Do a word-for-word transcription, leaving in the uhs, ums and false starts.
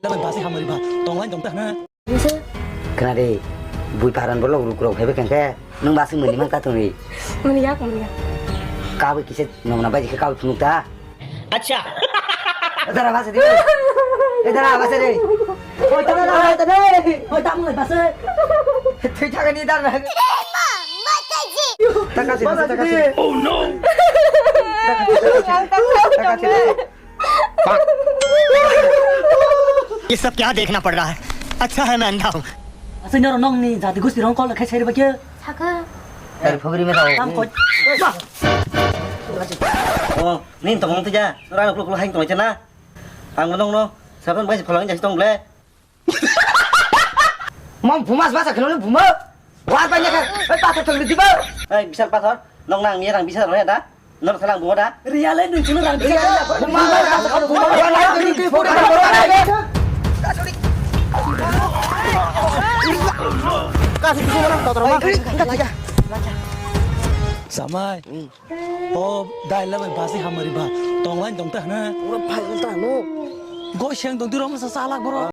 Labai basi hamari ba, tonglain tong ta hna. Khna de, bui paran bolok ruk rok phaibe kangke, nung basi mani mang ta tongri. Mani yak, mani yak. Kawi kise nong na bai ke kawi phunuk ta. Acha. Dara basi de. E dara basi de. Oi, ta dara, ta dara. Oi, ta mung basi. Thui thagani dara. Taka sini, taka sini. Oh no. Taka sini. ये सब क्या देखना पड़ रहा है? अच्छा है मैं अंधा हूँ। Asai noro nong ni jati gusti rong kol khai seri bakya. Saka. Dari phobri me tau. Tam koi. Oh, nin tong tija. Rang kulu kulu hain tong chana. Ang nong no. Saban bai phalang jasi tong ble. Mom bumas basa kheno buma. Wa pa nya ka. Ei pathor thong di ba. Ei bisal pathor. Nong nang ni rang bisal ro ya da. Nor thalang buma da. Riale nung chunu rang bisal. Samai. O dai la bai basi hamari ba. Tonglain tong ta hna. Ura phai ta no. Go seng tong tu rom sa salak boro.